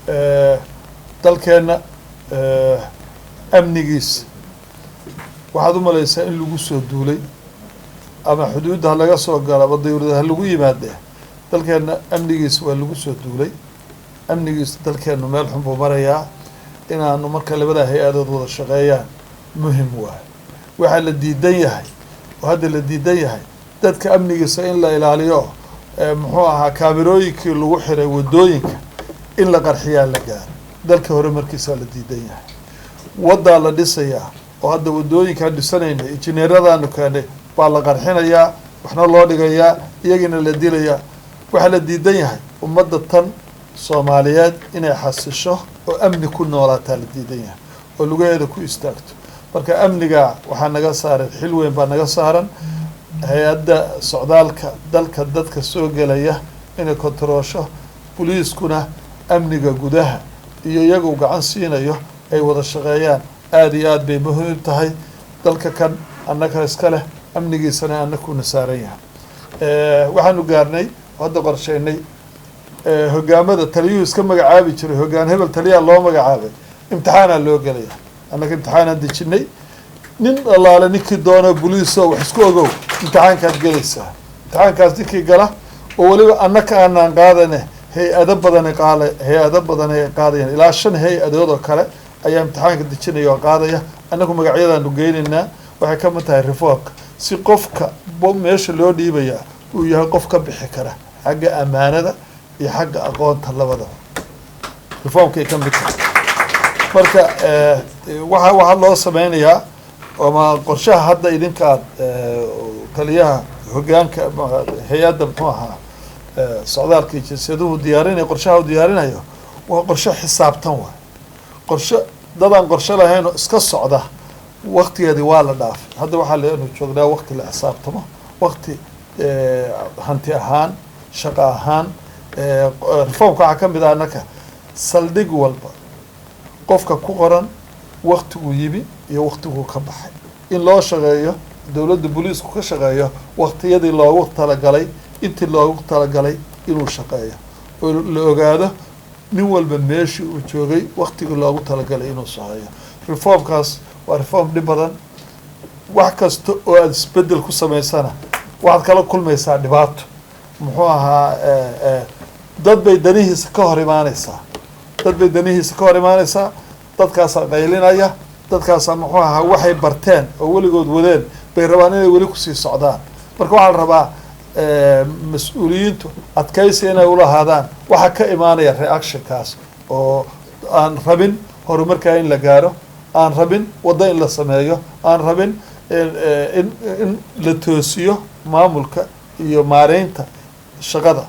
Dalkeenna amnigiisa waxaad u malaysaa in lagu soo duulay, ama xuduudda ha laga soo galo ama dawlada ha lagu yimaadee. Dalkeenna amnigiisa waa lagu soo duulay. Amnigiisa dalkeennu meel xun buu marayaa. Inaanu marka labada hay-adood wada shaqeeyaan muhim waayo. Waxaa la diidan yahay oo hadda la diidan yahay dadka amnigiisa in la ilaaliyo, muxuu ahaa, kaamirooyinkii lagu xiray wadooyinka in la qarxiyaa la gaaro. Dalka horumarkiisaa la diidan yahay. Waddaa la dhisayaa oo hadda wadooyinkaan dhisanayna, injineeradaanu keenay baa la qarxinayaa, waxna loo dhigayaa, iyagiina la dilayaa. Waxaa la diidan yahay ummadda tan Soomaaliyeed inay xasisho oo amni ku noolaataa la diidan yahay oo lugaheeda ku istaagto. Marka amniga waxaa naga saaran xil weyn baa naga saaran. Hay-adda socdaalka dalka dadka soo gelaya inay kontaroosho, boliiskuna amniga gudaha iyo iyagu gacan siinayo ay wada shaqeeyaan, aada iyo aad bay muhiim tahay. Dalka kan annaka iska leh, amnigiisana annakuna saaran yahay. Waxaanu gaarnay hadda qorsheynay hogaamada taliyuhu iska magacaabi jiray, hogaan hebel taliyaa loo magacaabay, imtixaanaa loo gelaya. Annaka imtixaanaan dejinay. Nin allaale ninkii doono boliiso wax isku ogow, imtixaankaad gelaysaa. Imtixaankaas ninkii gala oo weliba annaka aanaan qaadane, hay-ado badani qaada, hay-ado badan ay qaadayaan, ilaa shan hay-adood oo kale ayaa imtixaanka dejinaya oo qaadaya. Annagu magacyadaanu geynaynaa. Waxay ka mid tahay reformka, si qofka meesha loo dhiibayaa uu yahay qof ka bixi kara xagga ammaanada iyo xagga aqoonta labadaba. Reformkay ka mid tahay. Marka waxa loo sameynayaa ama qorshaha hadda idinka aad taliyaha hogaanka hay-adda, muxuu ahaa, socdaalka iyo jinsiyaduhu diyaarinayo, qorshaha uu diyaarinayo waa qorshe xisaabtan waay. Qorshe dadaan qorshe lahayn oo iska socda waktigeedii waa la dhaafay. Hadda waxaa leenu joognaa wakti la xisaabtamo, wakti hanti ahaan, shaqo ahaan. Reformka waxaa ka mid ah annaka saldhig walba qofka ku qoran, waktiguu yimi iyo waktiguu ka baxay, in loo shaqeeyo, dowladda booliisku ka shaqeeyo waktiyadii loogu talagalay, intii loogu talagalay inuu shaqeeyo, oo la ogaado nin walba meeshii uu joogay waktigii loogu talagalay inuu shaqeeyo. Reformkaas waa reform dhib badan. Wax kasta oo aada isbedel ku samaysana waxaad kala kulmaysaa dhibaato. Muxuu ahaa, dad bay danihiisa ka hor imaaneysaa, dad bay danihiisa ka hor imaaneysaa. Dadkaasaa qaylinaya, dadkaasaa, muxuu ahaa, waxay barteen oo weligood wadeen bay rabaan inay weli kusii socdaan. Marka waxaa la rabaa mas-uuliyiintu adkaysi inay ulahaadaan waxaa ka imaanaya reactionkaas oo aan rabin horumarkaa in la gaaro, aan rabin waddo in la sameeyo, aan rabin in la toosiyo maamulka iyo maareynta shaqada.